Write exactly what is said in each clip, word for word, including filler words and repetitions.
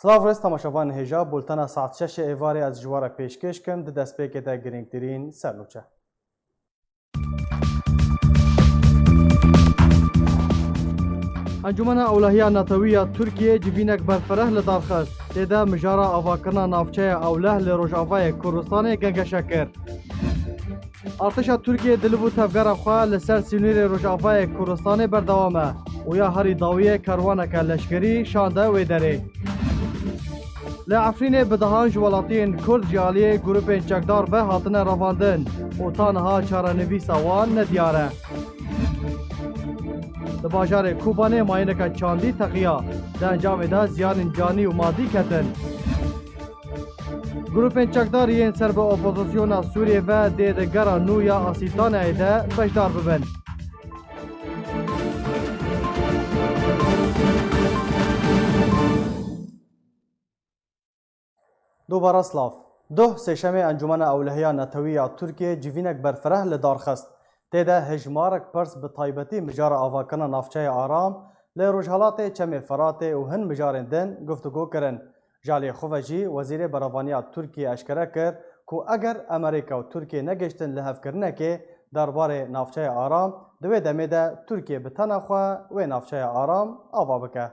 Silav rêz temaşevanên hêja, bultena saet şeşê êvarê ez ji we re pêşkêş kim, di destpêkê de girîngtirîn sernûçe. Encûmena Ewlehiya Netewî ya Tirkiyê civînek berfireh li dar xist. Tê de mijara avakirina navçeya Ewleh li Rojavayê Kurdistanê gengeşe kir. Artêşa Tirkiyê di liv û tevgera xwe li ser sînorê Rojavayê Kurdistanê berdewam e û ya herî dawiyê kerwaneke leşkerî şande wê derê. Li Efrînê bi dehan ji welatiyên Kurd ji aliyê grûpên çekdar ve hatine revandin û ta niha çarenivîsa wan nediyar e. Li bajarê Kobanê mayîneke çandî teqiya, di encamê de ziyanên canî û madî ketin. Grûpên çekdar yên ser bi opozisyona Sûriyê ve dê di gera nû ya Asîtaneyê de beşdar bibin. Dubara silav. Duh sêşemê Encûmena Ewlehiya Netewî ya Tirkiyê civînek berfireh li dar xist. Tê de hejmarek pirs bi taybetî mijara avakirina navçeya Aram li rojhelatê Çemê Firatê û hin mijarên din guftûgo kirin. Ji aliyê xwe ve jî Wezîrê Berevaniya Tirkiyê eşkere kir ku eger Amerîka û Tirkiye negihiştin lihevkirinekê derbarê navçeya Aram, di wê demê de Tirkiye bi tena xwe wê navçeya Aram ava bike.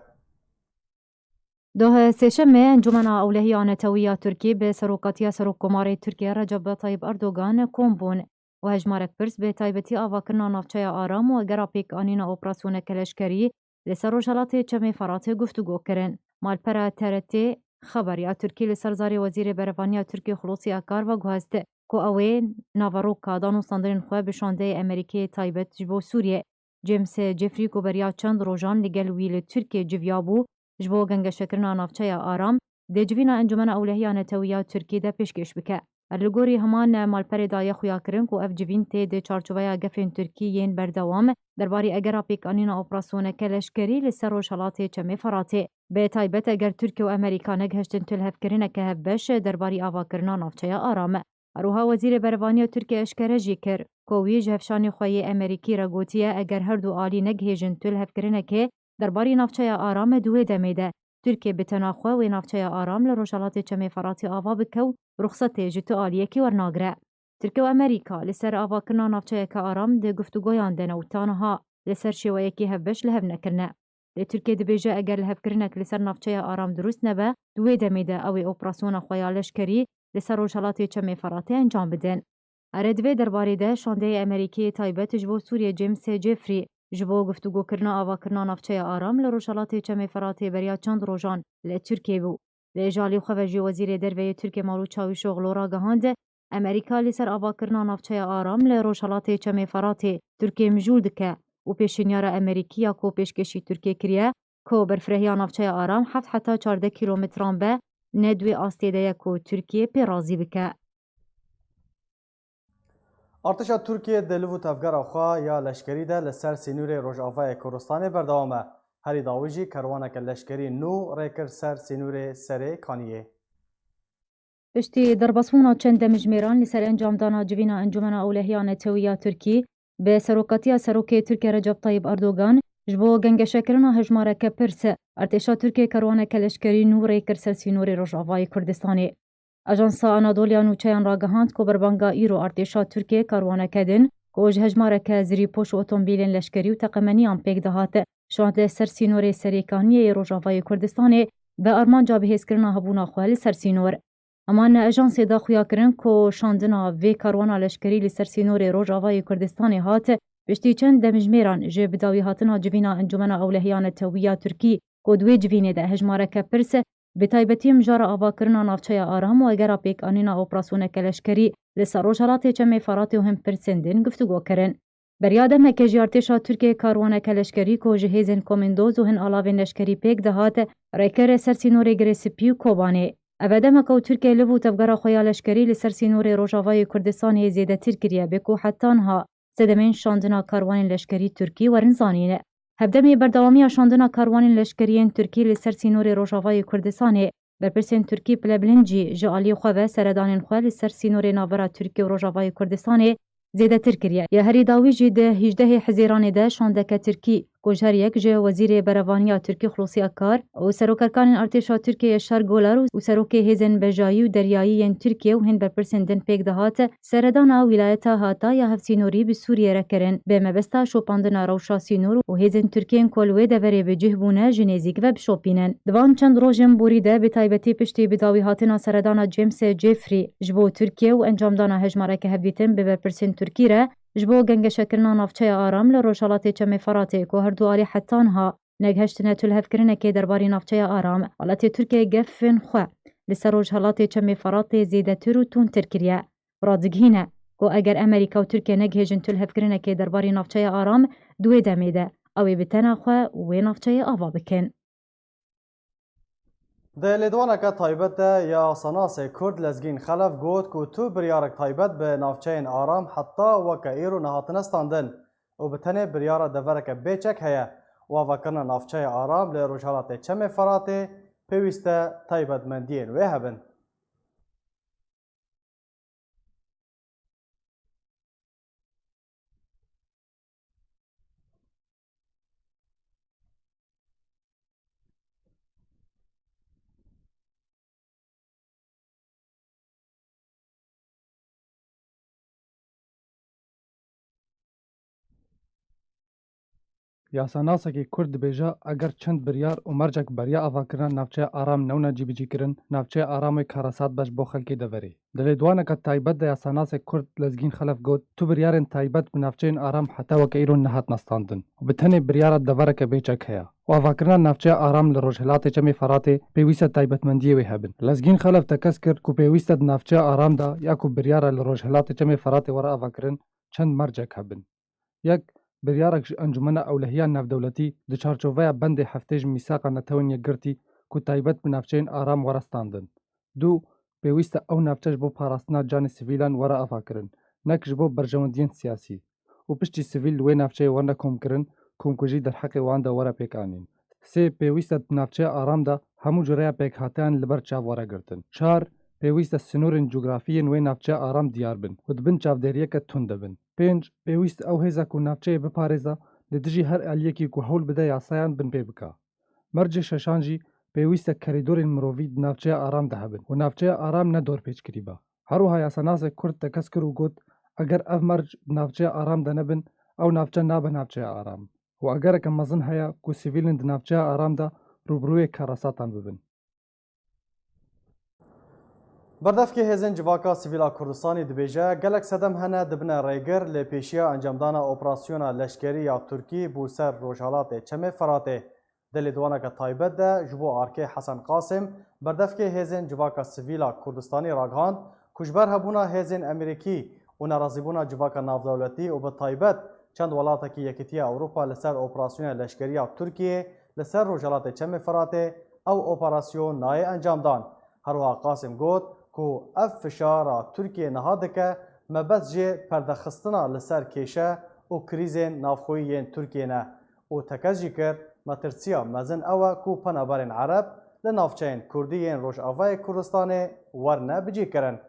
Doh sêşemê Encûmena Ewlehiya Netewî ya Tirkî bi serokatiya Serokkomarê Tirkiyê Recep Tayyip Erdogan kom bûn û hejmarek pirs bi taybetî avakirina navçeya Aram û egera pêkanîna operasyoneke leşkerî li ser rojhelatê Çemê Feratê guftûgo kirin. Malpera T R T Xeber ya Tirkî li ser zarê Wezîrê Berevaniya Tirkiyê Xulosî Akar ve guhest ku ew ê naveroka danûstandinên xwe bi şandeyê Amerîkeyê taybet ji bo Sûriyê James Jeffrey ku beriya çend rojan li gel wî li Tirkiyê civiyabû, ji bo gengeşekirina navçeya Aram, di civîna Encûmena Ewlehiya Netewî ya Tirkî de pêşkêş bike. Her li gorî heman malperê daye xuyakirin ku ev civîn tê di çarçoveya gefên Tirkî yên berdewam derbarî egera pêkanîna operasyoneke leşkerî li ser rojhelatê Çemê Feratê. Bi taybet eger Tirkiye û Amerîka negihiştin tu lihevkirineke hevbeş derbarî avakirina navçeya Aram. Her wiha Wezîrê Berevaniya Tirkiyê eşkere jî kir ku wî ji hevşanê xwe yê Amerîkî re gotiye, eger her du alî negihêjin tu lihevkirinekê derbarî navçeya Aram di wê demê de Tirkiye bi tena xwe wê navçeya Aram li rojhelatê Çemê Feratê ava bike û ruxsetê ji tu aliyekî wernagire. Tirkiye û Amerîka li ser avakirina navçeyeke aram di guftûgoyan de ne û ta niha li ser şêweyekî hevbeş li hev nekirine. Lê Tirkiye dibêje eger lihevkirinek li ser navçeya aram dirust nebe, di wê demê de ew ê operasyona xwe ya leşkerî li ser rojhelatê Çemê Feratê encam bidin. Ere di vê derbarê de şandeyê Amerîkî yê taybet ji bo Sûriyê James Jeffrey ji bo guftûgokirina avakirina navçeya aram li rojhelatê Çemê Feratê beriya çend rojan li Tirkiyê bû. Lê ji alî xwe ve jî Wezîrê Derve yê Tirkiyê Mevlût Çavîşoglu ragihand, Amerîka li ser avakirina navçeya aram li rojhelatê Çemê Feratê Tirkiye mijûl dike û pêşinyara Amerîkî ya ku pêşkêşî Tirkiye kiriye, ku berfirehiya navçeya aram heft heta çardeh kîlometran be, ne di wê astê de ye ku Tirkiye pê razî bike. Artêşa Tirkiyê di liv û tevgera xwe ya leşkerî de li ser sînorê Rojavayê Kurdistanê berdewam e. Herî dawî jî kerwaneke leşkerî nû rê kir ser sînorê Serê Kaniyê. Piştî derbasbûna çend demjimêran li ser encamdana civîna Encûmena Ewlehiya Netewî ya Tirkî, bi serokatiya Serokê Tirkiyê Recep Tayyip Erdogan, ji bo gengeşekirina hejmareke pirs, artêşa Tirkiyê kerwaneke leşkerî nû rê kir ser sînorê Rojavayê Kurdistanê. Ajansa Anadoliya nûçeyan ragihand ku berbanga îro artêşa Tirkiyê karwaneke din ku ji hejmareke zirîpoş û otomobîlên leşkerî û teqemeniyan pêk dihat, şand li ser sînorê Serê Kaniyê yê Rojavayê Kurdistanê bi armanca bihêzkirina hebûna xwe li ser sînor. Heman ajansê da xuya kirin ku şandina vê karwana leşkerî li ser sînorê Rojavayê Kurdistanê hat, piştî çend demjimêran ji bidawîhatina civîna Encûmena Ewlehiya Netewî ya Tirkî ku di wê civînê de hejmareke pirs, bi taybetî mijara avakirina navçeya Aram û egera pêkanîna operasyoneke leşkerî li ser rojhelatê Çemê Feratê û hin pirsên din guftûgo kirin. Beriya demeke jî artêşa Tirkiyê karwaneke leşkerî ku ji hêzên komîndoz û hin alavên leşkerî pêk dihat, rê kir ser sînorê Girê Spî û Kobanê. Ev e demeka ku Tirkiye liv û tevgera xwe ya leşkerî li ser sînorê Rojavayê Kurdistanê zêdetir kiriye, bê ku heta niha sedemên şandina karwanên leşkerî Tirkî werin zanîn. Hevdemê berdewamiya şandina karwanên leşkerî yên Tirkî li ser sînorê Rojavayê Kurdistanê, berpirsên Tirkî pilebilind jî ji aliyê xwe ve seredanên xwe li ser sînorê navbera Tirkî û Rojavayê Kurdistanê zêdetir kiriye. Ya herî dawî jî di hîjdehê Hizêranê de şandeke Tirkî ku ji her yek ji Wezîrê Berevaniya Tirkî Xulosî Akar û serokerkanên artêşa Tirkiyê Yaşar Golar û serokê hêzên bejayî û deryayî yên Tirkiye û hin berpirsên din pêk dihat, seredana wîlayeta Hatay ya hevsînorî bi Sûriyê re kirin, bi mebesta şopandina rewşa sînor û hêzên Tirkiyên ku li wê deverê bi cih bûne ji nêzîk ve bişopînin. Di van çend rojên borî de, bi taybetî piştî bi dawî hatina seredana James Jeffrey ji bo Tirkiye û encamdana hejmareke hevdîtin bi berpirsên Tirkî re, ji bo gengeşekirina navçeya Aram li rojhelatê Çemê Feratê ku her du alî heta niha negiheştine tu lihevkirinekê derbarî navçeya Aram, welatê Tirkiye gefên xwe li ser rojhelatê Çemê Feratê zêdetir û tundtir kiriye. Radigihîne ku eger Amerîka û Tirkiye negihêjin tu lihevkirinekê derbarî navçeya Aram, di wê demê de ew ê bi tena xwe wê navçeyê ava bikin. Di lêdwaneke taybet de yasanasê Kurd Lezgîn Xelef got ku tu biryarek taybet bi navçeyên Aram heta weke îro nehatine standin û bi tenê biryara devereke bêçek heye û avakirina navçeya Aram li Rojhelatê Çemê Feratê pêwîst e taybetmendiyên wê hebin. Yasanasekî Kurd dibêje, eger çend biryar û mercek beriya avakirina navçeya Aram newne cîbicîkirin, navçeya Aramê karesat be ji bo xelkê deverê. Di lêdwaneke taybet de yasanasê Kurd Lezgîn Xelef got, tu biryarên taybet bi navçeyên Aram heta weke îro nehatine standin û bi tenê biryara devereke bêçek heye û avakirina navçeya Aram li rojhilatê Çemê Feratê pêwîst e taybetmendiyê wê hebin. Lezgîn Xelef tekez kir ku pêwîst e di navçeya Aram de ya ku biryara li rojhilatê Çemê Feratê were avakirin çend mercek hebin. Yek, biryarek ji Encûmena Ewlehiya Navdewletî di çarçoveya bendê heftê ji Mîsaqa Netewên Yekgirtî ku taybet bi navçeyên Aram were standin. Du, pêwîst e ew navçe ji bo parastina canê sivîlan were avakirin, nek ji bo berjewendiyên siyasî. Û piştî sivîl li wê navçeyê werne komkirin, komkujî derheqê wan de were pêkanîn. Sê, pêwîst e di navçeya Aram de hemû cureya pêkhateyan li ber çav were girtin. Çar, pêwîst e sînorên cografî yên wê navçeya Aram diyar bin û di bin çavdêriyeke tund de bin. Pênc, pêwîst e ew hêza ku navçeyê biparêze, li dijî her aliyekî ku hewl bide yasayan binpê bike. Mercê şeşan jî pêwîst e kerîdorên mirovî di navçeya Aram de hebin û navçeya Aram ne dorpêçkirî be. Her wiha yasanasê Kurd tekez kir û got, eger ev merc di navçeya Aram de nebin, ew navçe nabe navçeya Aram û egereke mezin heye ku sivîlên di navçeya Aram de rûbirûyê karesatan bibin. Berdevkê Hêzên Civaka Sivîl a Kurdistanê dibêje, gelek sedem hene dibine rêgir li pêşiya encamdana operasyona leşkerî ya Tirkî bo ser rojhelatê Çemê Feratê. Di lêdwaneke taybet de ji bo arkê Hesen Qasim, berdevkê Hêzên Civaka Sivîl a Kurdistanê ragihand ku ji ber hebûna hêzên Amerîkî û nerazîbûna civaka navdewletî û bi taybet çend welatekî Yekîtiya Ewropa li ser operasyona leşkerî ya Tirkiyê li ser rojhelatê Çemê Firatê, ew operasyon nayê encamdan. Herwiha Qasim got ku ev fişara Tirkiye niha dike, mebest jê perdexistina li ser kêşe û krîzên navxweyî yên Tirkiye ne û tekez jî kir, metirsiya mezin ew e ku penaberên Ereb li navçeyên Kurdî yên Rojavayê Kurdistanê werne bicîkirin.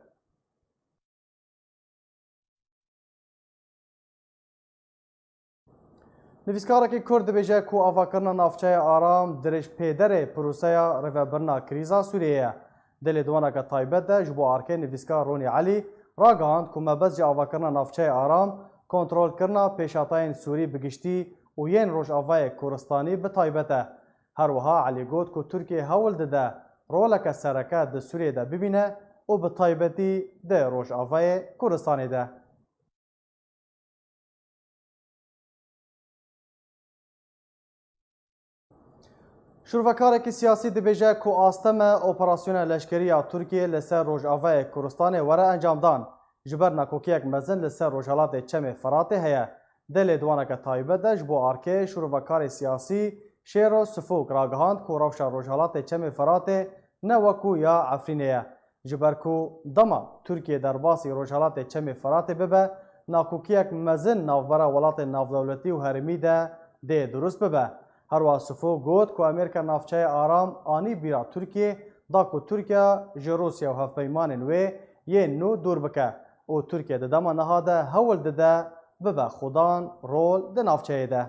Nivîskarekî Kurd dibêje ku avakirina navçeya Aram dirêjpêderê proseya rêvebirina krîza Sûriyê ye. Di lêdwaneke taybet de ji bo arkê nivîskar Ronî Elî ragihand ku mebest ji avakirina navçeya Aram kontrolkirina pêşhatayên Sûrî bi giştî û yên Rojavayê Kurdistanî bi taybet e. Her wiha Elî got ku Tirkiye hewl dide roleke sereke di Sûriyê de bibîne û bi taybetî di Rojavayê Kurdistanê de. Şûrvekarekî siyasî dibêje ku asteme operasyona leşkerî ya Tirkiye li ser Rojavayê Kurdistanê were encamdan, ji ber nakokiyek mezin li ser rojhelatê Çemê Firatê heye. Di lêdwaneke taybet de ji bo arkê şûrvekarê siyasî Şêro Sifok ragihand ku rewşa rojhelatê Çemê Firatê ne wekû ya Efrînê ye. Ji ber ku dema Tirkiye derbasî rojhelatê Çemê Firatê bibe, nakokiyek mezin navbera welatên navdewletî û herêmî de dê dirust bibe. Herwiha Sifo got ku Amerîka navçeya Aram anî bîra Tirkiyê, da ku Tirkiye ji Rûsya û hevpeymanên wê yên nû dûr bike û Tirkiye di dema niha de hewl dide bibe xudan rol di navçeyê de.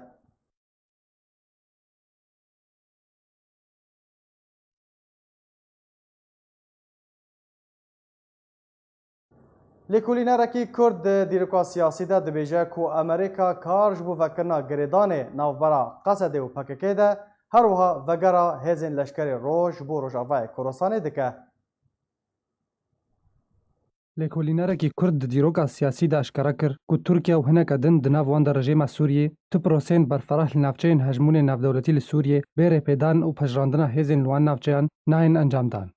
Lêkolînerekî Kurd di dîroka siyasî de dibêje ku Amerîka kar ji bo vekirina girêdanê navbera Qesedê û P K K de, her wiha vegera hêzên leşkerê Roj ji bo Rojavayê Kurdistanê dike. Lêkolînerekî Kurd di dîroka siyasî de eşkere kir ku Tirkiye û hineke din di nav wan de rejêma Sûriyê tu proseyên berferah li navçeyên hejmûnê navdewletî li Sûriyê bê rêpêdan û pejirandina hêzên li wan navçeyan nayên encamdan.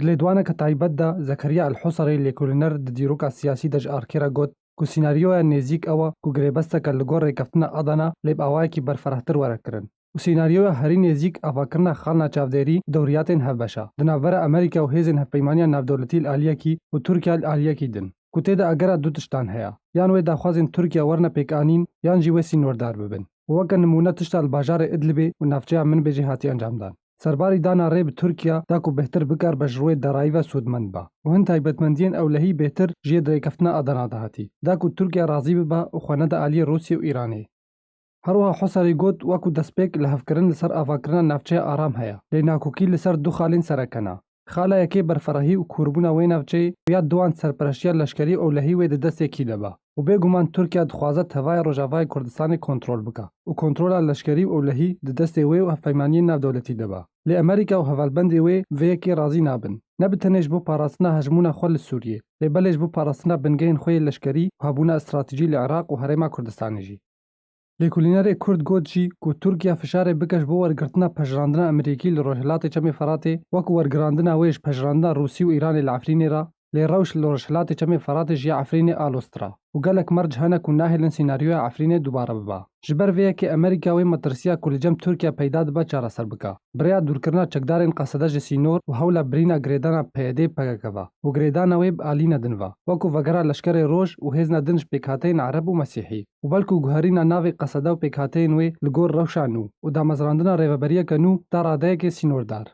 Di lêdwaneke taybet de Zekeriya El Husarê lêkolîner di dîroka siyasî de ji Arkê re got ku sînaryoya nêzîk ew e ku girêbesteke li gor rêkeftina Adana lê bi awayekî berferehtir were kirin û sînaryoya herî nêzîk avakirina xalina çavdêrî dewriyatên hevbeş e di navbera Amerîka û hêzên hevpeymaniya navdewletî li aliyekî û Tirkiye li aliyekî din ku tê de agera du tiştan heye, yan wê daxwazên Tirkiye werine pêkanîn yan jî wê sînordar bibin. Û weke nimûne tişta li bajarê Idlibê û navçeya Minbicê hatiye encamdan. Serbarî dana rê bi Tirkiye da ku bêhtir bikaribe ji rûyê derayî ve sûdmend be û hin taybetmendiyên ewlehî bêhtir ji yê dirêkeftina Adana de hatî, da ku Tirkiye razî bibe û xwe nede aliyê Rûsya û Îranê. Her wiha Husarî got, wekû destpêk lihevkirin li ser avakirina navçeya aram heye, lê nakokî li ser du xalên sereke ne. Xala yekê berferahî û kûrbûna wê navçeyê û ya duan serpereştiya leşkerî û ewlehî wê di destê kî de be û bêguman Tirkiye dixwaze tevaya Rojavayê Kurdistanê kontrol bike û kontrola leşkerî û ewlehî di destê wê û hevpeymaniyên navdewletî de be. Lê Amerîka û hevalbendê wê vê yekê razî nabin. Ne bi tenê ji bo parastina hejmûna xwe li Sûriyê, lê belê ji bo parastina bingehên xwe yê leşkerî û hebûna stratejî li Iraq û Herêma Kurdistanê jî. Lêkolînerê Kurd got jî ku Tirkiye fişarê bike ji bo wergirtina pejirandina Amerîkî li Rojhilatê Çemê Feratê, wekû wergirandina wê ji pejirandina Rûsî û Îranê li Efrînê re, lê rewş li Rojhilatê Çemê Feratê ji ya Efrînê a lostir e û gelek merc hene ku nahêlin sînaryoya Efrînê dubare bibe. Ji ber vê yekê Amerîka wê metirsiya ku li cem Tirkiye peyda dibe çareser bike. Bi rêya dûrkirina çekdarên Qesede ji sînor û hewla birîna girêdana P Y D P K K ve û girêdana wê bi alîne din ve, wekû vegera leşkerê Roj û hêzna din ji pêkhateyên Ereb û Mesîhî û belkû guherîna navê Qesede û pêkhateyên wê li gor rewşa nû û damezrandina rêveberiyeke nû da radeyekê sînordar.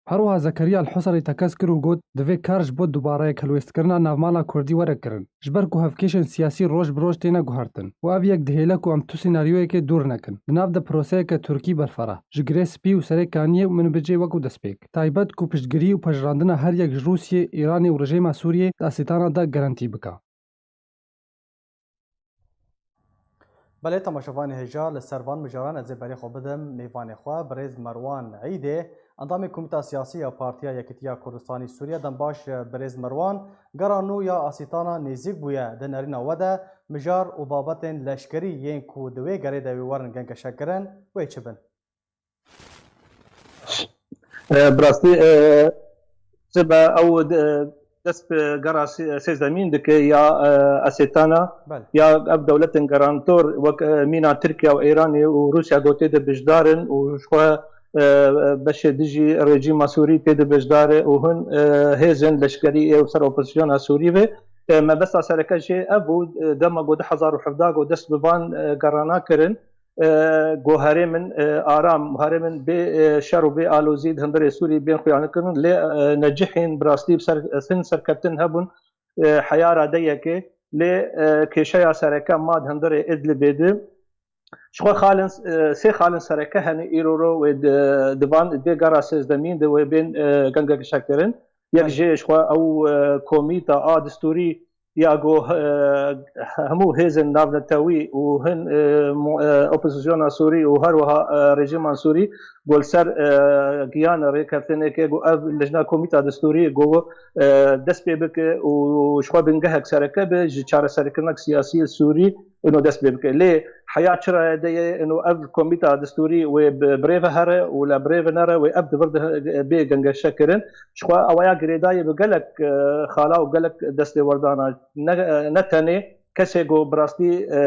Her wiha Zekeriya El Husarî tekez kir û got, divê kar ji bo dubareyek helwêstkirina navmala Kurdî were kirin, ji ber ku hevkêşên siyasî roj bi roj têne guhertin û ev yek dihêle ku em tu sînaryoyekê dûr nekin. Di nav de proseyeke Tirkî berferah, ji Girê Spî û Serê Kaniyê û Minbicê wekû destpêk. Taybet ku piştgirî û pejirandina her yek ji Rûsiyê, Îranê û rejêma Sûriyê di Asîtana de garantî bike. Belê, temaşevanê hêja, li ser van mijaran ez ê berê xwe bidim mêvanê xwe, birêz Merwan Eîdê, endamê Komîta Siyasî ya Partiya Yekîtiya Kurdistanî Sûriye. Dem baş, birêz Merwan, gera nû ya Asîtana nêzîk bûye. Di nerîna we de mijar û babetên leşkerî yên ku di wê gerê de wê werin gengeşekirin, wê çi bin? E, bi rastî, e, sibe ew, e, dest bi gera sê-, sêzdemîn dike ya, e, Asêtana, Belê. Ya ev dewletên garantor wek, e, mîna Tirkiye û Îranê û Rûsya gotê de bijdar in û ji xwe, e, beşê dijî rejîma Sûrî tê de bijdar e û hin, e, hêzên leşkerî ê ser opozisyona Sûrî ve. E, mebesta sereke jê ev bû, e, dema ku du hezar û hevdeh ku dest bi van, e, gerana kirin, e, ku herêmin, e, aram, herêmin bê, e, şer û bê alozî di hundirê Sûrî bên xuyankirin, lê, e, necihên bi rastî ser, hin serkeftin hebûn, e, heya radeyekê, lê, e, kêşeya sereke ma di hundirê Idlibê de. Ji xwe xalin, e, sê xalin sereke hene îro ro wê di, di van, dê gera sêzdemîn de wê bên, e, gengeşekirin. Yek Belê. Jê ji xwe ew, e, komîta a distûrî ya ku, e, hemû hêzên navnetewî û hin, e, mu-, e, opozisyona Sûrî û her wiha, e, rejîma Sûrî ku li ser, e, giyan rêkeftineke ku ev lijna komîta distûrî ku, e, dest pê bike û ji xwe bingehek sereke be ji çareserkirineke siyasî Sûrî ino dest pê bike. Lê heya çi raye de ye, ino ev komîta distûrî wê bi, bi rê ve here û le bi rê ve nere, wê ev di vir de bê gengeşe kirin. Ji xwe ewaya girêdayî bi gelek, e, xala û gelek destêwerdana ne, ne tenê kesê ku bi rastî, e,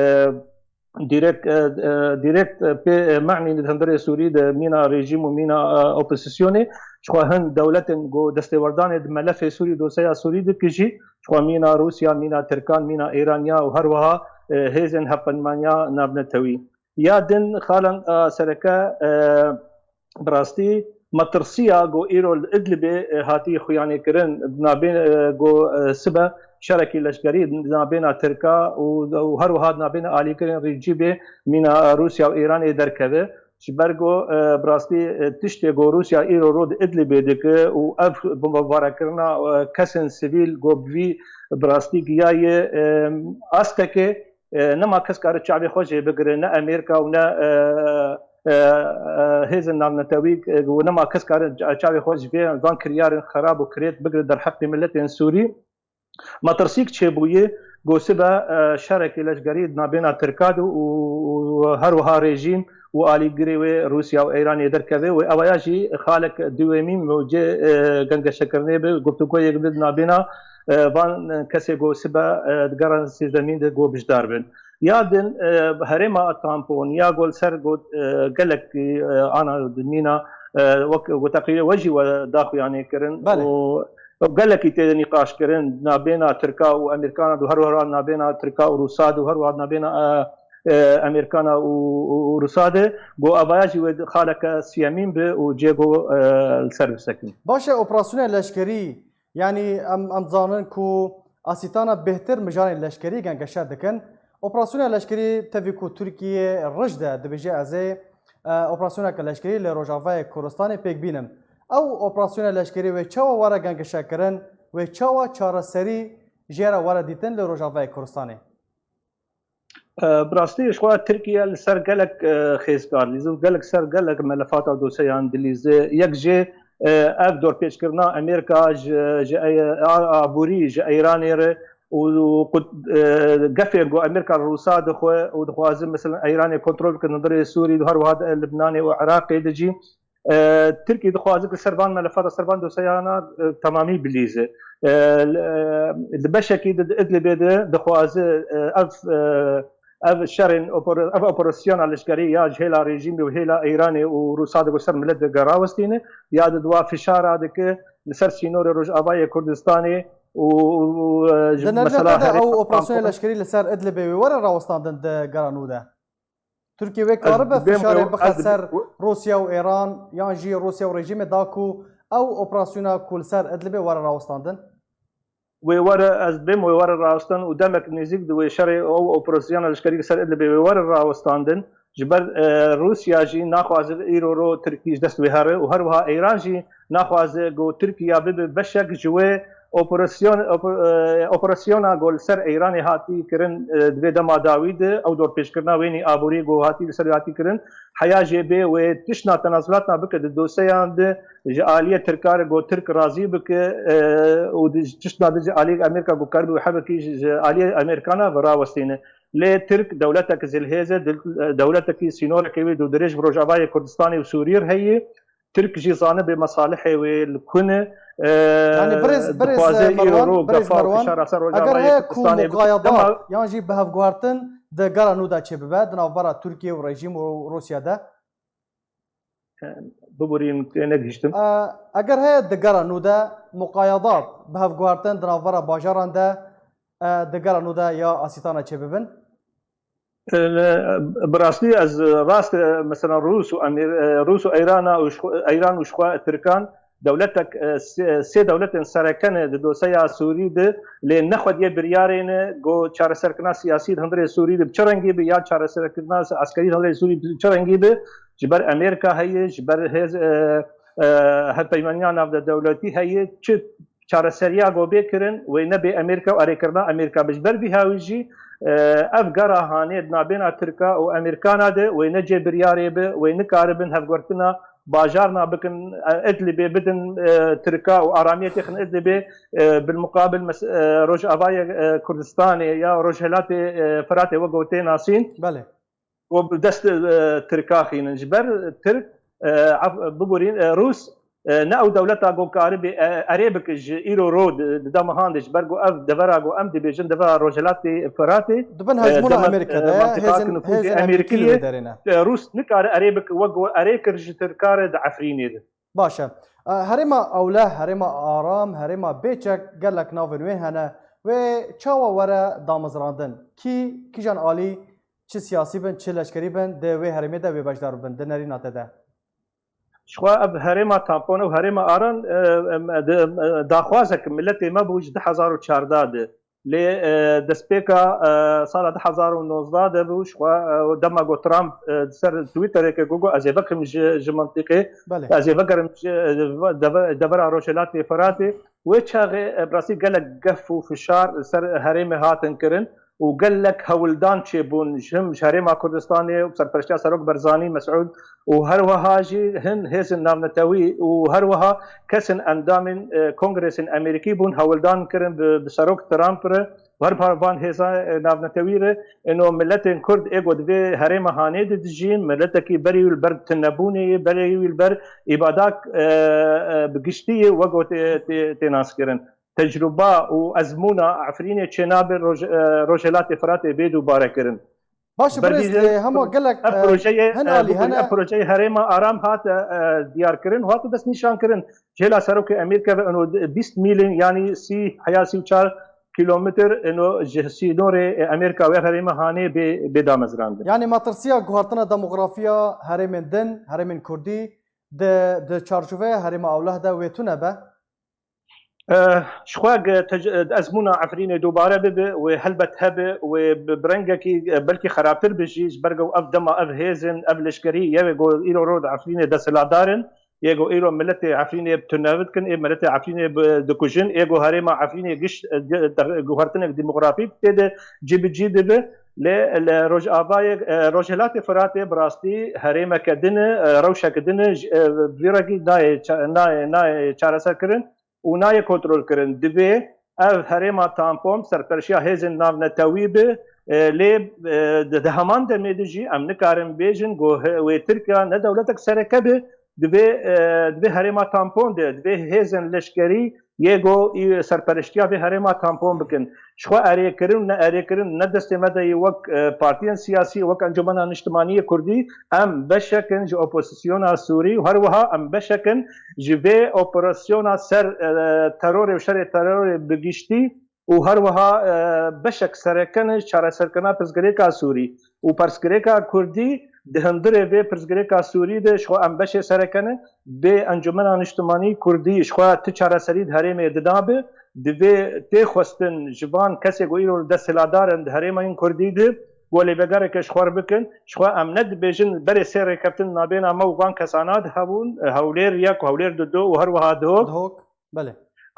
dîrekt, e, e, dîrekt, e, pê, e, me'nî di hundirê Sûrî de mîna rejîm û mîna, e, opozisyonê. Ji xwe hin dewletên ku destêwerdanê di melefê Sûrî, dosyeya Sûrî dike jî, ji xwe mîna Rûsya, mîna Tirkan, mîna Îraniya û her wiha, e, hêzên hevpeyvaniya navnetewî. Ya din xalan, e, sereke, e, bi rastî metirsiya ku îro li Idlibê, e, hatî xuyanê kirin, di navbên, e, ku, e, sibe şerekî leşkerî di navbêna Tirka û, û her wiha di navbêna alîkirên rejîmê mîna Rûsya û Îranê derkeve. Ji ber ku, e, bi rastî, e, tiştê ku Rûsya îro rû di Idlibê dike û ev bombebarekirina, e, kesên sivîl ku bi vî bi rastî giyaye, e, asteke, e, nema kes kare çavê xwe jê bigire, ne Amerîka û ne, e, e, e, hêzên navnetewî, e, û nema kes kare ça-, çavê xwe ji vê, van kiryarên xerab û kirêt bigire derheqê miletên Sûrî. Metirsîk çêbûye, ku sibe, e, şerekê leşkerî di navbêna Tirka de û, û her wiha rejîm û alîgirê wê Rûsya û Îranê derkeve û ewa ya jî xalek duyemîn û cê, e, gengeşekirinê bi guftûgoyek bi di navbêna, e, van kesê ku sibe, e, di gera sêzdemîn de ku bijdar bin. Ya din, e, herêma tampon, ya ku li ser ku, e, gelek, e, ana di mîna, e, wek, wek teqrîrê we jî we daxuyanî kirin Belê. û gelekî tê de nîqaş kirin, nabêna Tirka û Amerîkana de, her wiha nabêna Tirka û Rûsa de, her wiha nabêna, e, e, Amerîkana û, û, û Rûsa de, ku avaya jî wê xaleke siyemîn bi û cê ku, e, li ser bisekin. Baş e, operasyona leşkerî, yanî em, em dizanin ku asîtana bêhtir mijarên leşkerî gengeşe dikin. Operasyona leşkerî tevî ku Tirkiye rij de dibêje ez ê, e, operasyoneke leşkerî li Rojavayê Kurdistanê pêk bînim. Ew operasyona leşkerî wê çawa were gengeşekirin, wê çawa çareserî jê re were dîtin li Rojavayê Kurdistanê? E, bi rastî ji xwe Tirkiye li ser gelek, e, xêzkar dilîze û gelek ser gelek melefata dosyeyan dilîze. Yek jê, e, ev dorpêçkirina Amerîka ji, ji ey-, a-, aborî ji Îranê re û, û qut-, e, gefên ku Amerîka li Rûsa dixwe û dixwaze, mesela, Îranê kontrol bikin hundirê Sûrî, her wiha di Libnanê û Iraqê de jî. E, Tirkî dixwaze ku ser van melefata, ser van dosyayana, e, temamî bilîze. E, li, e, di beşekî di, di Idlibê de dixwaze, e, ev, e, ev şerên opor-, ev operasyona leşkerî ya ji hêla rejîmê û hêla Îranê û Rûsa de ku ser milet de rawestîne, ya di dua fişara dike li ser sînorê Rojavayê Kurdistanê û, û, e, ji Di mesela nerîna te de herêma ew operasyona Frankfurt leşkerî li ser Idlibê wê were rawestandin di gera nû de? Tirkiye wê karibe fişarê bixe ser Rûsya û Îran, yan jî Rûsya û rejîmê da ku ew operasyona ku li ser Idlibê were rawestandin? Wê were, ez dibêm wê were rawestin û demek nêzîk di wê şerê ew operasyona leşkerî li ser Idlibê wê were rawestandin. Ji ber, e, Rûsya jî naxwaze îro ro Tirkî ji dest wê here û her wiha Îran jî naxwaze ku Tirkiye bibe beşek ji wê operasyon-, oper-, e, operasyona ku li ser Îranê hatî kirin, e, di vê dema dawî de ew dorpêçkirina wênî aborî ku hatî li ser wê hatî kirin, heya jê bê wê tiştna tenazulatna bike di dosyeyan de ji aliyê Tirka re ku Tirk razî bike, e, û di tiştna de ji aliyê Amerîka ku karibe hebekî ji, ji aliyê Amerîkana ve rawestîne. Lê Tirk dewletek zilhêz e, dil-, dewletekî sînorekê wê dûdirêj bi Rojavayê Kurdistanê û Sûriyê re heye. Tirk jî zanibe mesalihê wê li ku ne, e, Yanî birêz, birêz dixwaze îro Merwan, ro birêz gefa û Merwan, fişara ser eger Rojavayê heye ku Kurdistanê bike. muqayedat Dema yan jî bihevguhertin di gera nû de çêbibe, di navbera Tirkiye û rejîm û Rûsya de? E, biborîn, tê negihîştim. E, eger heye di gera nû de muqayedat, bihevguhertin di navbera bajaran de, e, di gera nû de ya asîtana çêbibin? Bi rastî ez rast, mesela Rûs û Emîr-, Rûs û Eyrana û ji xwe, Eyran û ji xwe Tirkan dewletek, sê, sê dewletên sereke ne di dosyeya Sûrî de, lê nexwediye biryarê ne ku çareserkirina siyasî di hundirê Sûrî de bi çi rengî be, ya çareserkirina eskerî di hundirê Sûrî bi çi rengî be, ji ber Amerîka heye, ji ber hêz, e, e, hevpeymaniya navdewletî heye, çi çareseriya ku bê kirin, wê nebê Amerîka û erêkirina Amerîka be. Ji ber vî hawî jî, e, ev gera hanê di navbêna Tirka û Amerîkana de wê ne cê biryarê be, wê nikaribin hevgurtina bajarna bikin, e, Idlibê bidin, e, Tirka û aramiyê têxin Idlibê, e, bilmuqabil mes-, e, Rojavayê, e, Kurdistanê ya Rojhilatê, e, Firatê wek ku tê nasîn. Belê. Ku bi dest, e, Tirka xînin. Ji ber Tirk, e, ef-, biborîn, e, Rûs, e, ne ew dewleta ku karibê, e, erê bike ji îro ro di, di dema han de, ji ber ku ev devera ku em dibêjin devera Rojhilatê Firatê, Di bin e, hejmûna demek, Amerîka e, de, mentiqa hêzên, ku hêzên Amerîkî li Amerîkiyê, wê derê ne. e, Rûs nikare erê bike, wek ku erê kir ji Tirka re di Efrînê de. Baş e. E, herêma ewleh, herêma aram, herêma bêçek gelek navên wê hene. Wê çawa were damezrandin? Kî, kîjan alî, çi siyasî bin, çi leşkerî bin, di wê herêmê de wê beşdar bibin, di nerîna te de? Ji xwe ev herêma tampon û herêma aran, e, em, di, em, daxwazek miletê me bû ji du hezar û çardeh de. Lê e, destpêka e, sala du hezar û nozdeh de bû, ji xwe e, dema ku Trump e, di ser Twitterê ke got, ez ê vekirim ji, ji mintîqê, Belê. ez ê vegerim ji, e, deve- devera Rojhilatê Firatê. Wê çaxê e, bi rastî gelek gef û fişar li ser herêmê hatin kirin û gelek hewldan çêbûn ji him ji Herêma Kurdistanê û bi serpereştiya Serok Berzanî Mesûd û her wiha jî hin hêzên navnetewî û her wiha kesên endamên e, Kongresên Amerîkî bûn hewldan kirin bi, bi Serok Trump re û her wiha van hêza e, navnetewî re. Ino miletên Kurd ê ku di vê herêma hanê de dijîn, miletekî berî wî li ber tunebûnê ye, berî wî li ber îbadak e, e, bi giştî ye, wek ku tê, tê, tê naskirin. Tecrûba û ezmûna Efrînê çênabe Roj, e, Rojhilatê Firatê bê dubare kirin. Baş e, birêz, Berdî de e, hema gelek ev e, projeyê, hin e, alî bû hene. Ev projeyê herêma aram hate e, diyar kirin, hate destnîşan kirin. Ji hêla serokê Amerîka ve ino bîst mîlin, yanî sî heya sî û çar kilometr ino ji sînorê e, Amerîka û ev herêma hanê bê, bê damezrandin. Yanî matirsiya guhartina demografiya herêmên din, herêmên Kurdî di, di çarçoveya herêma ewleh de wê tune be? Eh, ji xwe ge- tec- ezmûna Efrînê dubare bibe, wê helbet hebe, wê bi bi rengekî eh, belkî xerabtir be jî, ji ber ku ev dema ev hêzên, ev leşkerî, yê ku îro roj di Efrînê desthilatdar in, yê ku îro miletê Efrînê bi tune dikin, ê miletê Efrînê bi- dikujin, ê ku herêma Efrînê giş eh, gi- te- guhertinek demografîk tê de cîbicî dibe. Lê li Rojavayê, eh, Rojhilatê Firatê bi rastî herêmeke din e, eh, rewşeke din e, ji- eh, vî rekî nayê ça- nayê, nayê çareserkirin û nayê kontrolkirin. Divê ev herêma tampon serpereşiya hêzên navnetewî be, e, lê e, di, di heman demê de jî em nikarin bêjin ku he- wê Tirkiye ne dewletek sereke be, divê, e, divê herêma tampon de, divê hêzên leşkerî yê ku î- serpereştiya vê herêma tampon bikin. Ji xwe erêkirin û ne erêkirin ne destê me de yê wek e, partiyên siyasî, wek Encûmena Niştimanî yê Kurdî, em beşek in ji opozisyona Sûrî û her wiha em beşek in ji vê operasyona ser e, terorê û şerê terorê bi giştî û her wiha e, beşek sereke ne ji çareserkirina pirsgirêka Sûrî û pirsgirêka Kurdî di hundirê vê pirsgirêka Sûrî de ji xwe em beşê sereke ne. Bê Encûmena Niştimanî Kurdî ji xwe ti çareserî di herêmê de nabe. Divê tê xwestin ji van kesê ku îro li desthilatdar in di herêmên Kurdî de ku lêvegereke ji xwe re bikin. Ji xwe em ne dibêjin berê sê rêkeftin nabêna me û van kesana de hebûn, Hewlêr yek û Hewlêr du û her wiha Duhok. Duhok, belê.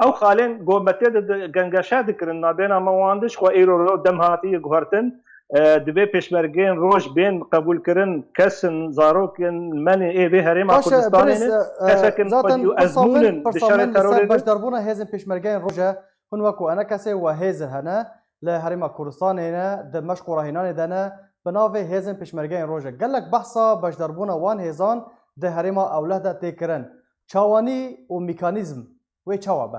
Ew xalên ku me tê de di- gengeşe dikirin nabêna me wan de ji xwe îro ro dem hatiye guhertin. E, divê pêşmergeyên roj bên qebûlkirin, kesin, zarokên menê ê vê herêma Baş e, Kurdistanê birêz, ne, e, kesekin zaten xwedî û pirsa min, ezmûnin di pirsa şerê min li ser terorê de. Beşdarbûna hêzên pêşmergeyên roj e. Hûn wekû enekesê we hêzê hene, li herêma Kurdistanê ne, di meşq û rahînanê de ne, bi navê hêzên pêşmergeyên roj e. Gelek behsa beşdarbûna wan hêzan di herêma ewleh de tê kirin. Çawanî û mekanîzm wê çawa be?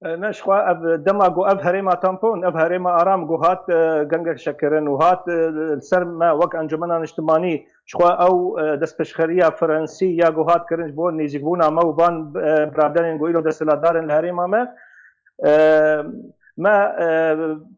E, ne, ji xwe ev dema ku ev herêma tampon, ev herêma aram ku hat e, gengeşekirin û hat e, li ser me wek Encûmena Niştimanî, ji xwe ew e, destpêşxeriya Fransî ya ku hat kirin ji bo nêzîkbûna me û van e, biraderên ku îro desthilatdar in li herêma me. E, me e,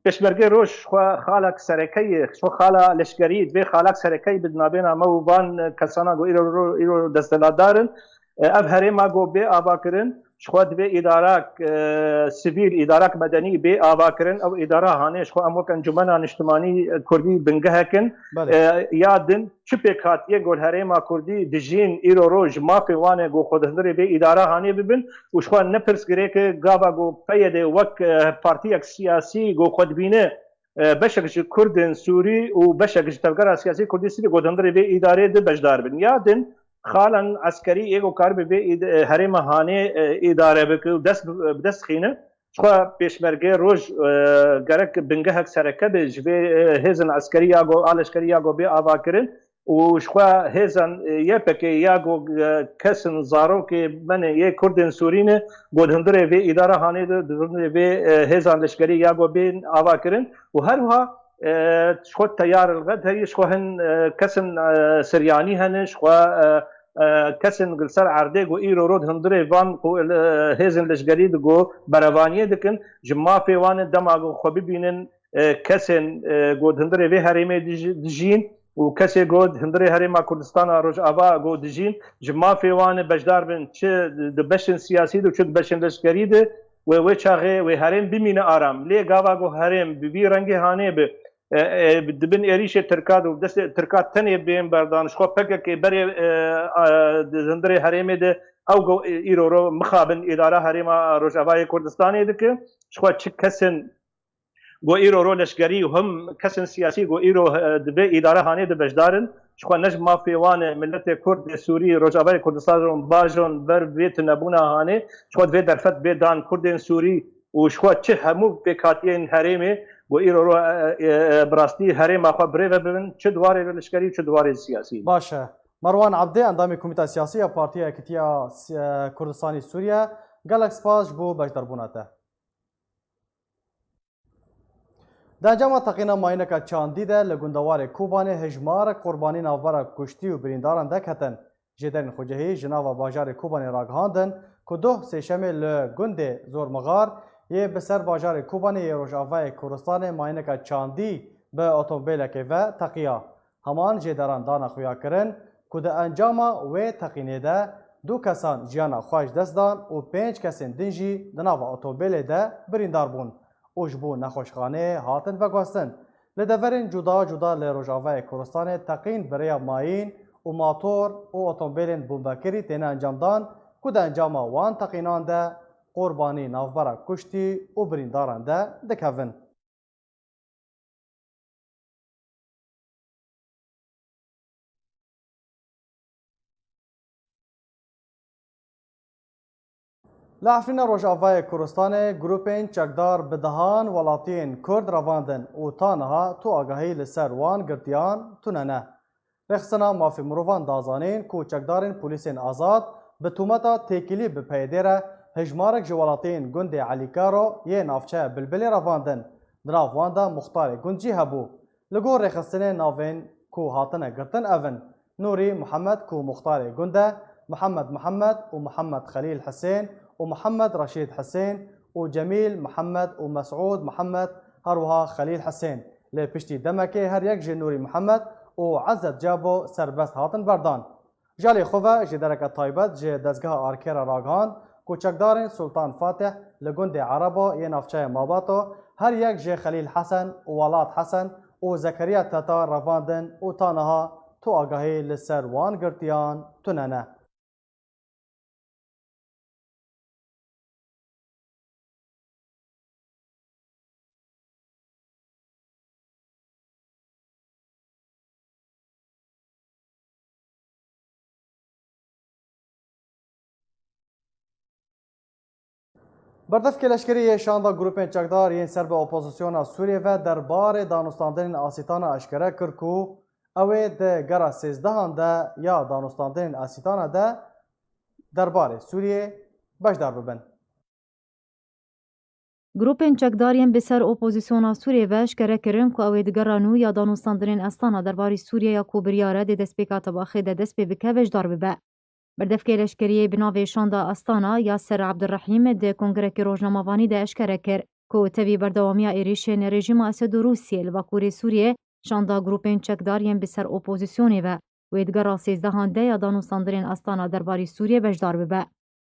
pêşmergê roj ji xwe xalek sereke ye, ji xwe xala leşkerî, divê xalek sereke ye bi navbêna me û van kesana ku îro, îro desthilatdar in. E, ev herêma ku bê avakirin, ji xwe divê îdarak e, sivîl, îdarak medenî bê avakirin. Ew îdara hanê ji xwe em wek Encûmena Niştimanî Kurdî bingehek in. Belê. E, ya din çi pêk hatiye ku li herêma Kurdî dijîn îro roj ji mafê wan e ku xwe di hundirê vê îdara hanê bibin û ji xwe ne pirsgirêk e gava ku P Y D wek e, partiyek siyasî ku xwe dibîne e, beşek ji Kurdên Sûrî û beşek ji tevgera siyasî Kurdî Sûrî ku di hundirê vê îdarê de beşdar bin. Ya din xalan eskerî ê ku karibe vê îd- e, herêma hanê e, îdare bike û dest bi bi dest xîne. Ji xwe pêşmergê roj e, gerek bingehek sereke be ji vê e, hêzin eskerî ya ku a leşkerî ya ku bê avakirin û ji xwe hêzan e, Y P G ya ku e, kesin zarokê me ne yê Kurdên Sûrî ne ku di hundirê vê îdara hanê de di hundirê vê e, hêzan leşkerî ya ku bên avakirin û her wiha e, ji xwe teyar li xet heye, ji xwe hin e, kesin e, Siryanî hene, ji xwe e, e, kesin li ser erdê ku îro roj di hundirê van ku e, hêzên leşkerî di ku berevaniyê dikin, ji mafê wan e dema ku xwe bibînin e, kesên e, ku di hundirê vê herêmê dij- dijîn û kesê ku di hundirê herêma Kurdistana Rojava ku dijîn, ji mafê wan e beşdar bin, çi di beşên siyasî de û çi di beşên leşkerî de, wê wê çaxê wê herêm bimîne aram. Lê gava ku herêm bi vî rengê hanê bi, e, e, di bin êrîşê Tirka de û destê Tirka tenê bên berdan, ji xwe P K K berê, e, e, di hundirê herêmê de ew ku îro ro mixabin îdara herêma Rojavayê Kurdistanê dike, ji xwe çi kesên ku îro ro leşkerî û him kesên siyasî ku îro, e, di vê îdara hanê de beşdar in, ji xwe ne ji mafê wan e, miletê Kurd ê Sûrî, Rojavayê Kurdistan û bajon ber vê tunebûna hanê, ji xwe di vê derfet bê dan Kurdên Sûrî û ji xwe çi hemû pêkhatiyên herêmê ku îro ro, e, e, e, bi rastî herêma xwe birêve bibin, çi di warê leşkerî û çi di warê siyasî. Baş e. Merwan Ebdê, endamê Komîta Siyasî ya Partiya Yekitiya Si-, e, Kurdistanî Sûriye, gelek spas ji bo beşdarbûna te. Di encama teqîna mayîneka çandî de li gundewarê Kobanê hejmarek qurbanî navbera kuştî û birîndaran derketin. Jêderên xwecihî ji nava bajarê Kobanê ragihandin ku doh sêşemê li gundê Zormixar yê bi ser bajarê Kobanê yê Rojavayê Kurdistanê mayîneka çandî bi otomobîlekê ve teqiya. Heman jêderan dane xuyakirin ku di encama wê teqînê de du kesan jiyana xwe ji dest dan û pênc kesên din jî di nava otomobîlê de birîndar bûn û ji bo nexweşxaneyê hatin veguhestin. Li deverên cuda cuda li Rojavayê Kurdistanê teqîn bi rêya mayîn û mator û otomobîlên bombekirî têne encamdan ku di encama wan teqînan de qurbanî navbera kuştî û birîndaran de dikevin. Li Efrîna Rojavayê Kurdistanê grûpên çekdar bi dehan welatiyên Kurd revandin û ta niha tu agahî li ser wan girtiyan tune ne. Rêxistina Mafê Mirovan da zanîn ku çekdarên polîsên azad bi tometa têkilî bi PYDê re hejmarek ji welatiyên gundê Elîkaro yê navçeya Bilbilê revandin. Di nav wan de muxtarê gund jî hebû. Li gor rêxistinê navên ku hatine girtin ev in: Nûrî Mihemed ku muxtarê gund e, Mihemed Mihemed û Mihemed Xelîl Hisên û Mihemed Reşîd Hisên û Cemîl Mihemed û Mesûd Mihemed, her wiha Xelîl Hisên. Lê piştî demekê her yek ji Nûrî Mihemed û Ezet Cabo serbest hatin berdan. Ji alî xwe ve jêdereke taybet ji dezgeha Arkê re ragihand ku çekdarên Sultan Fatih li gundê Erebo yê navçeyê Mabato her yek ji Xelîl Hesen û Welat Hesen û Zekeriya Teta revandin û ta niha tu agahî li ser wan girtiyan tune ne. Berdevkê leşkerî yê şanda grûpên çekdar yên ser bi opozisyona Sûriyê ve derbarê danûstandinên asîtana eşkere kir ku ew ê di gera sêzdehan de ya danûstandinên asîtana de derbarê Sûriyê beşdar bibin. Grûpên çekdar yên bi ser opozisyona Sûriyê ve eşkere kirin ku ew ê di gera nû ya danûstandinên Astana derbarî Sûriyê ya ku biryar e di destpêka Tebaxê de dest pê bike beşdar bibe. Berdevkê leşkeriyê bi navê Şanda Astana Yaser Abdurrahîm di kongrekî rojnamevanî de eşkere kir ku tevî berdewamiya êrîşên rejîma Esed û Rûsiyê li Bakurê Sûriyê şanda grûpên çekdar yên bi ser opozisyonê ve wê di gera sêzdehan de ya danûstandinên Astana derbarî Sûriyê beşdar bibe.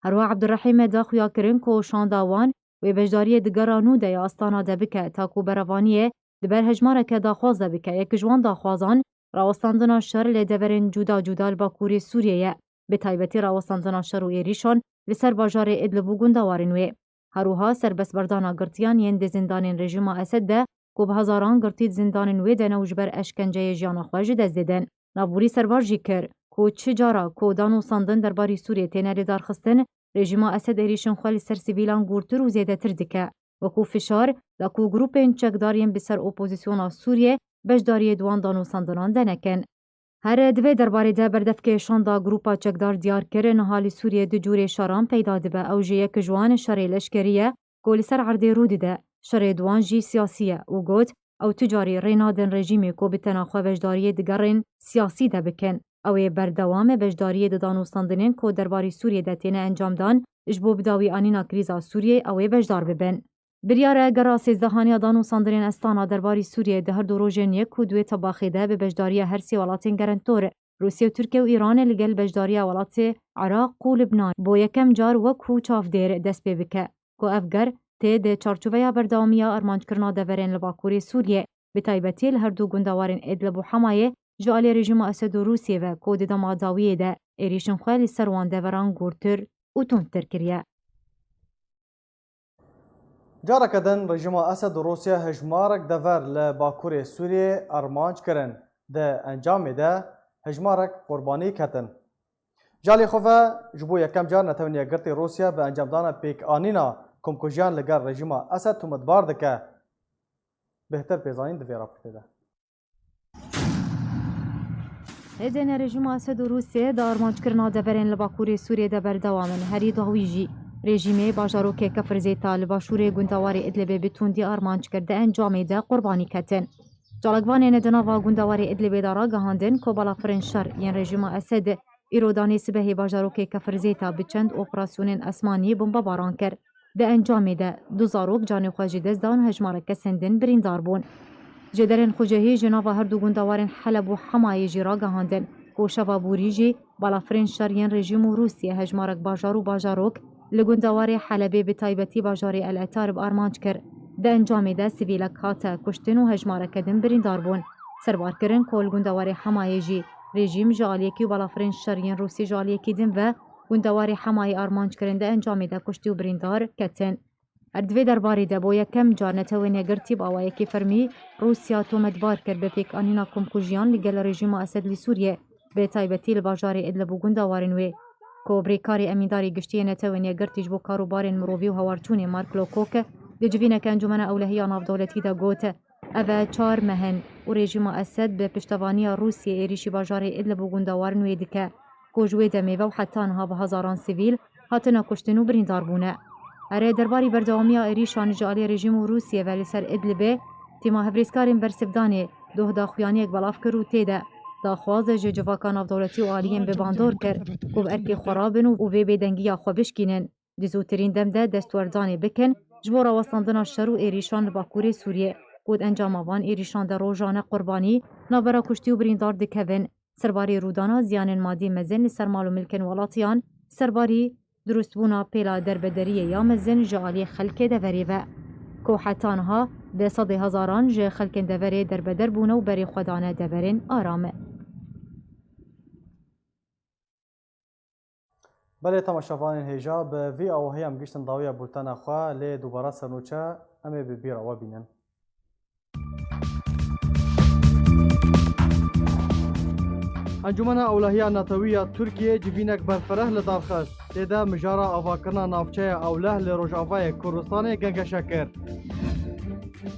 Herwiha Abdurrahîm da xuyakirin ku şanda wan wê beşdariyê di gera nû de ya Astana de bike, ta ku berevaniyê di ber hejmareke daxwaz de bike. Yek ji wan daxwazan rawestandina şer li deverên cuda cuda li Bakurê Sûriyê ye, bi taybetî rawestandina şer û êrîşan li ser bajarê Idlib û gundewarên wê. Her wiha serbestberdana girtiyan yên di zindanên rejîma Esed de ku bi hezaran girtî di zindanên wê de ne û ji ber eşkenceyê jiyana xwe ji dest didin. Navborî serbar jî kir ku çi cara ku danûstandin derbarî Sûriyê têne lidarxistin, rejîma Esed êrîşên xwe li ser sivîlan gûrtir û zêdetir dike, wekû fişar da ku grûpên çekdar yên bi ser opozisyona Sûriyê beşdariyê di wan danûstandinan de nekin. Her di vê derbarê de berdevkê şanda grûpa çekdar diyar kir, niha li Sûriyê du cûrê şeran peyda dibe. Ew ji yek ji wan şerê leşkerî ye ku li ser erdê rû dide, şerê di wan jî siyasî ye û got, ew tu carî rê nadin rejîmê ku bi tena xwe beşdariyê di gerên siyasî de bikin. Ew ê berdewam e beşdariyê di danûstandinên ku derbarî Sûriyê de têne encamdan, ji bo bidawî anîna krîza Sûriyê ew ê beşdar bibin. Biryar e gera sêzdehan ya danûstandinên Astana derbarî Sûriyê di her du rojên yek û duê Tebaxê de bi beşdariya her sê welatên gerentor, Rûsya, Tirkiye û Îranê, li gel beşdariya welatê Iraq û Libnan bo yekem car wekû çavdêr dest pê bike. ku ev ger tê di çarçoveya berdewamiya armanckirina deverên li Bakurê Sûriyê, bi taybetî li her du gundewarên Idlib û Hemayê ji alî rejîma Esed û Rûsiyê ve ku di dema dawiyê de êrîşên xwe li ser wan deveran gûrtir û tundtir kiriye. Careke din rejîma Esed û Rûsya hejmarek dever li Bakurê Sûriyê armanc kirin. Di encamê de hejmarek qurbanî ketin. Ji alî xwe ve ji bo yekem car Netewên Yekgirtî Rûsya bi encamdana pêkanîna komkujiyan li gel rejîma Esed tometbar dike. Bêhtir pêzanîn di vê raportê de. Hêzên rejîma Esed û Rûsiyê di armanckirina deverên li Bakurê Sûriyê de berdewam in. Herî dawî jî rejîmê bajarokê Kefir Zêta li başûrê gundewarê Idlibê bi tundî armanc kir, di encamê de qurbanî ketin. Çalakvanên di nava gundewarê Idlibê de ragihandin ku balafirên şer yên rejîma Esed îro danê sibehê bajarokê Kefir Zêta bi çend operasyonên esmanî bombebaran kir. Di encamê de du zarok canê xwe ji dest dan û hejmarek kesên din birîndar bûn. Jêderên xwecihî ji nava her du gundewarên Heleb û Hemayê jî ragihandin ku şeva borî jî balafirên şer yên rejîm û Rûsiyê hejmarek bajar û bajarok li gundewarê Helebê, bi taybetî bajarê El Etar, bi armanc kir. Di encamê de sivîlek hate kuştin û hejmareke din birîndar bûn. Serbar kirin ku li gundewarê Hemayê jî rejîm ji aliyekî û balafirên şer yên Rûsî ji aliyekî din ve gundewarê Hemayê armanc kirin, di encamê de kuştî û birîndar ketin. Her di vê derbarê de bo yekem car Netewên Yekgirtî bi awayekî fermî Rûsya tometbar kir bi pêkanîna komkujiyan li gel rejîma Esed li Sûriyê, bi taybetî li bajarê Idlib û gundewarên wê. Ku birêkarê emîndarê giştî yê Netewên Yekgirtî ji bo karûbarên mirovî û hewarçûnê Mark Lowcock di civîneke Encûmena Ewlehiya Navdewletî de got, Ev e çar meh in û rejîma Esed bi piştevaniya Rûsiyê êrîşî bajarê Idlib û gundewarên wê dike, ku ji wê demê ve û heta niha bi hezaran sivîl hatine kuştin û birîndar bûne. Erê, derbarî berdewamiya êrîşan ji alî rejîm û Rûsiyê ve li ser Idlibê, tîma hevrêzkarên bersivdanê doh daxuyaniyek belav kir û tê de daxwaz ji civaka navdewletî û aliyên bi bandor kir ku bi erkê xwe rabin û, û vê bêdengiya xwe bişkînin. Di zûtirîn dem de destwerdanê bikin ji bo rawestandina şer û êrîşan li Bakurê Sûriyê, ku di encama van êrîşan de rojane qurbanî navbera kuştî û birîndar dikevin. Serbarî rûdana ziyanên madî mezin li ser mal û milkên welatiyan, serbarî dirustbûna pêla derbederiyê ya mezin ji aliyê xelkê deverê ve, ku heta niha bi sedê hezaran ji xelkên deverê derbeder bûne û berê xwe dane deverên aram. Belê, temaşevanên hêja, bi vî awahî em giştin dawiya bultena xwe, lê dubara sernûçe em ê bi bîra we bînin. Encûmena Ewlehiya Netewî ya Tirkiyê civînek berfireh li dar xist. Tê de mijara avakirina navçeya Ewleh li Rojavayê Kurdistanê gengeşe kir.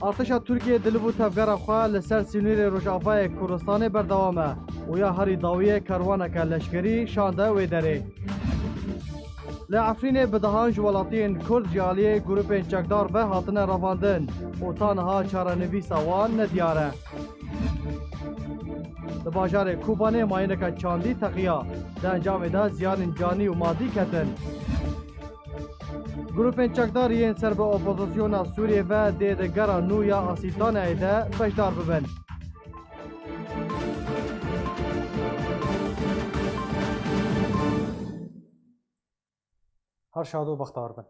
Artêşa Tirkiyê di liv û tevgera xwe li ser sînorê Rojavayê Kurdistanê berdewam e û ya herî dawiyê kerwaneke leşkerî şande wê derê. Li Efrînê bi dehan ji welatiyên Kurd ji aliyê grûpên çekdar ve hatine revandin û ta niha çarenivîsa wan nediyar e. Li bajarê Kobanê mayîneke çandî teqiya, di encamê de ziyanên canî û madî ketin. Grûpên çekdar yên ser bi opozisyona Sûriyê ve dê di gera nû ya Asîtaneyê de beşdar bibin. Her şad û bextewar bin.